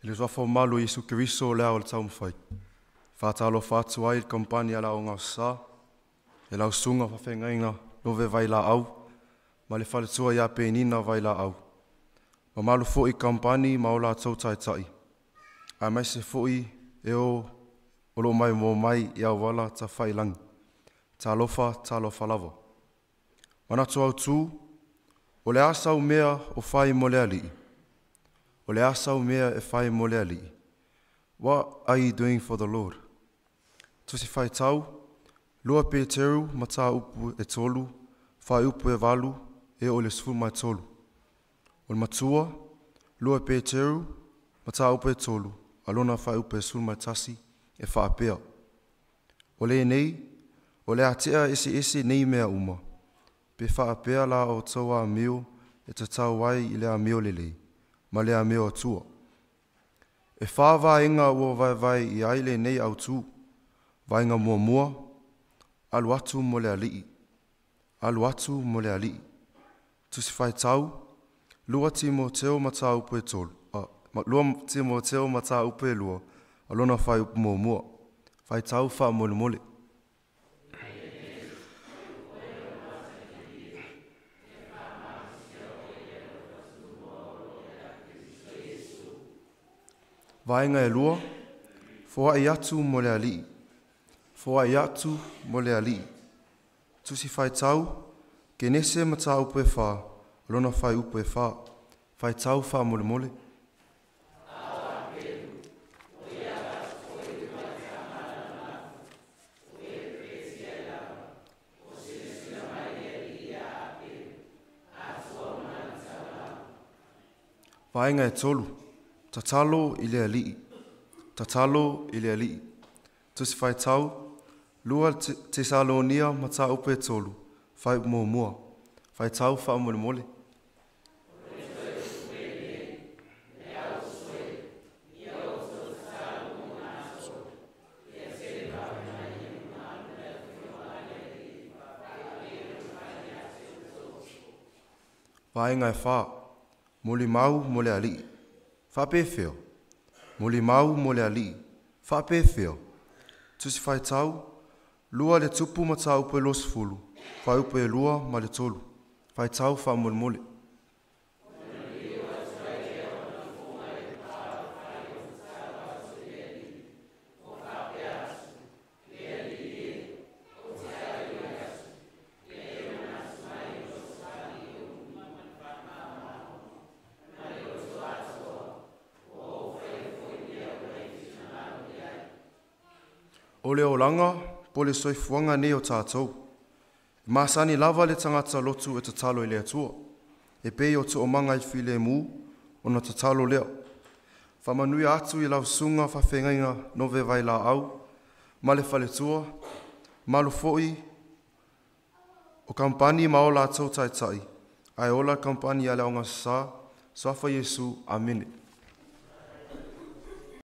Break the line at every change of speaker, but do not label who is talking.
I le suafa mamalu o Iesu Keriso o le ao o le taumafai, faatalofa atu ai i le kamupani a le Aoga Aso Sa, i lau Susuga i le Faafeagaiga Love Vailaau ma le faletua ia Penina Vailaau, mamalu foi i kamupani ma o latou taitai, aemaise foi e o lo o maimoa mai i auala tafailagi. Talofa, talofa lava. Manatu Autu, o le a sau mea o fai mo le Alii? O le a sau mea e fai mo le Alii? What are you doing for the Lord? Tusi Faitau, 2 Peteru Mataupu e 3, fuaiupu e 8 e oo i le 13. O le matua, 2 Peteru mataupu e 3 a lona fuaiupu e 11 e faapea: O lenei, o le a tea eseese nei mea uma, pe faapea la outou amio e tatau ai i le amio lelei ma le amio atua. E fa vaega ua vaevae i ai lenei autu. Vaega muamua, alu atu mo le Alii, alu atu mo le Alii. Tusi Faitau, 2 Timoteo mataupu e 3, 2 Timoteo mataupu e 2, o lona fuaiupu muamua. Faitau faamolemole. Vaega e 2, foai atu mo le Alii, foai atu mo le Alii. Tusi Faitau, Kenese mataupu e 4, lona fuaiupu e 4. Faitau faamolemole. Vaega e 3, tatalo i le Alii, tatalo i le Alii. Tusi Faitau, 2 Tesalonia mataupu e 3, fuaiupu muamua. Faitau faamolemole. Vaega e 4, molimau mo le Alii. Faapefea? Molimau mo le Alii. Faapefea? Tusi Faitau, 2 le Tupu Mataupu e 20, fuaiupu e 2 ma le 3. Faitau faamolemole. O le olaga po o le soifuaga nei o tatou. E masani lava le tagata lotu e tatalo i le Atua, e pei o toomaga i le filemu, ona tatalo lea. Faamanuia atu i lau Susuga Faafeagaiga Nove Vailaau ma le faletua, mamalu foi o kamupani ma o latou taitai, ae ola le Kamupani a le Aoga Aso Sa. Suafa Iesu, Amene.